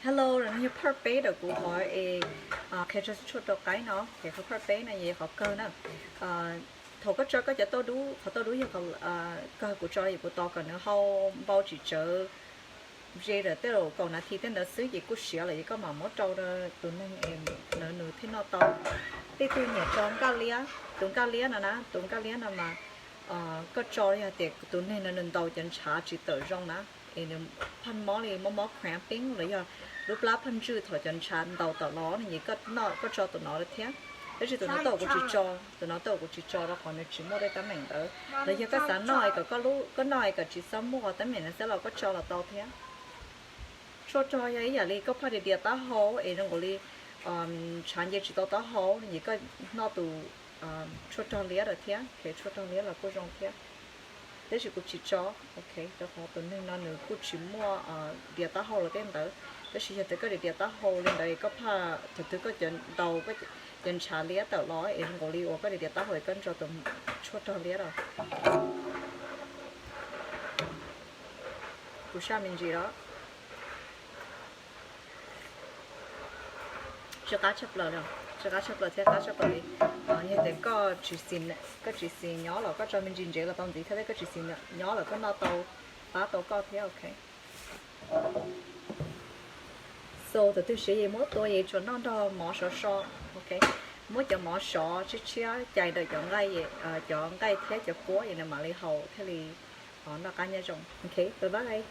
Hello, no yog part peb ntawm kuv qhov es qhia tso tshuaj rau qaib no, es qhov part peb no yog qhov kawg na. Thaum koj tso koj cov tauj dub, qhov tauj dub yog kawg kuv tso, kuv tos kom nws hau npau tsis tsawg ze lawm tej zaum kaum nas this tej ntawd xwb ces kuj siav lawm ces koj mam muab rau tus neeg es nws thiaj noj tau. Tej tug nyiam tso nkaj liab, tus nkaj liab no na, tus nkaj liab no mas koj tso yog tias tus neeg no nws ntaus cov ntshav tsis tawm zoo na, es nws phaj mob li mob mob cramping los yog lub plab phaj ntswj thaum cov ntshav ntaus tawm los no ces koj tso tus no thiab. Tab sis tus no tej zaum kuv tsis tso, tus no tej zaum kuv tsis tso rau qhov nws tsis muaj tej teeb meem ntawd. Los yog koj xav noj kom koj noj kom tsis txhob muaj teeb meem no xwb los koj tso los tau thiab. Tshuaj rog yog ib yam li koj phaj dias dias taub hau es zoo nkaus li ntshav nce tsis tau taub hau no ces koj noj tus tshuaj rog liab lawm thiab, tshuaj rog liab los kuj zoo thiab. Tab sis kuv tsis tso, ok, rau qhov tus neeg no nws kuj tsis muaj dias taub hau los tej ntawd. Tab sis yog tias koj dias dias taub hau li ntawd koj phaj thaum twg koj cov ntaus cov ntshav liab tawm los es zoo nkaus li uas koj dias dias taub hau es koj tso tus tshuaj rog liab los. Kuv saj me ntsis los. Tsis qab tshaj plaws, tsis qab tshaj plaws thiab qab tshaj plaws li. Yog tias koj tsis xis nyob los koj tso me ntsis ntsev los tau ntxiv thiab, koj tsis xis nyob los koj noj tau, pab tau koj thiab, ok. So thaum twg siav es muab tua es tsuas noj nrog mov sov so, ok. Muab cov mov sov tshiab tshiab cais ntawm cov nqaij, cov nqaij thiab cov puab es nws mam li haus thiaj li noj qab nyob zoo, ok, bye bye.